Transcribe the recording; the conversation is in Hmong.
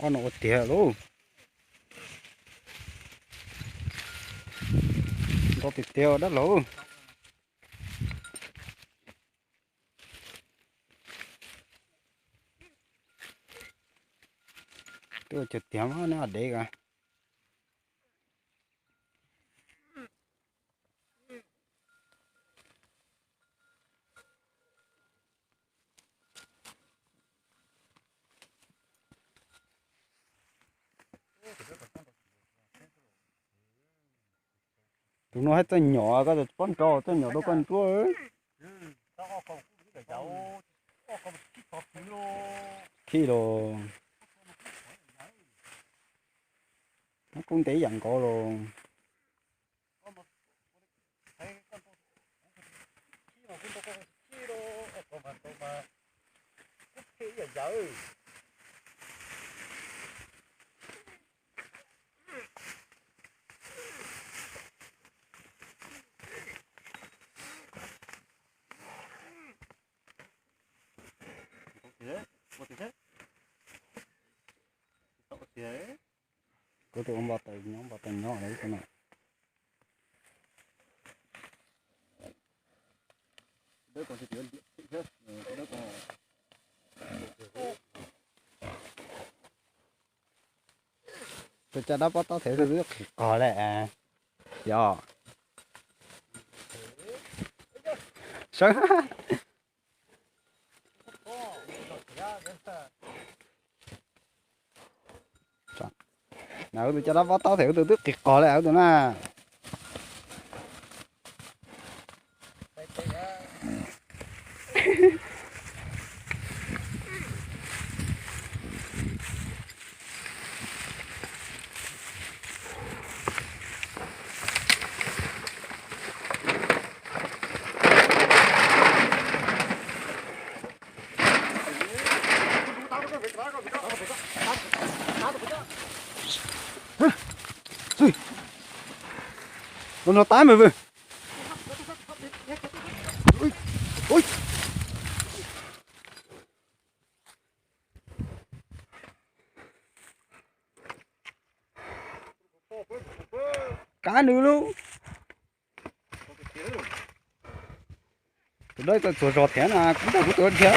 Ob no ua tiag lauj. Nrau tiag tiag dab laug. Twb ua tiag tiag mas neb dev as. Tus no hais txoj nyom koj tsis paub nrau, txoj nyom rau koj ntsuab. Khij los, kub ntev yam nkaus los. Kuv tus npau taws nyob, npau taws nyob lawm tus no. Tus caj dab pob taub thev tus twb qis qos lawm. Yog. Sawv. Na, tus caj dab pob taub thev tus twb qis qos lawm tus na. Los nrog tab mas vwm. Kab nws lub. Tus dawb txawm txuas zog thiab na, kuv nrog kuv tus dhia.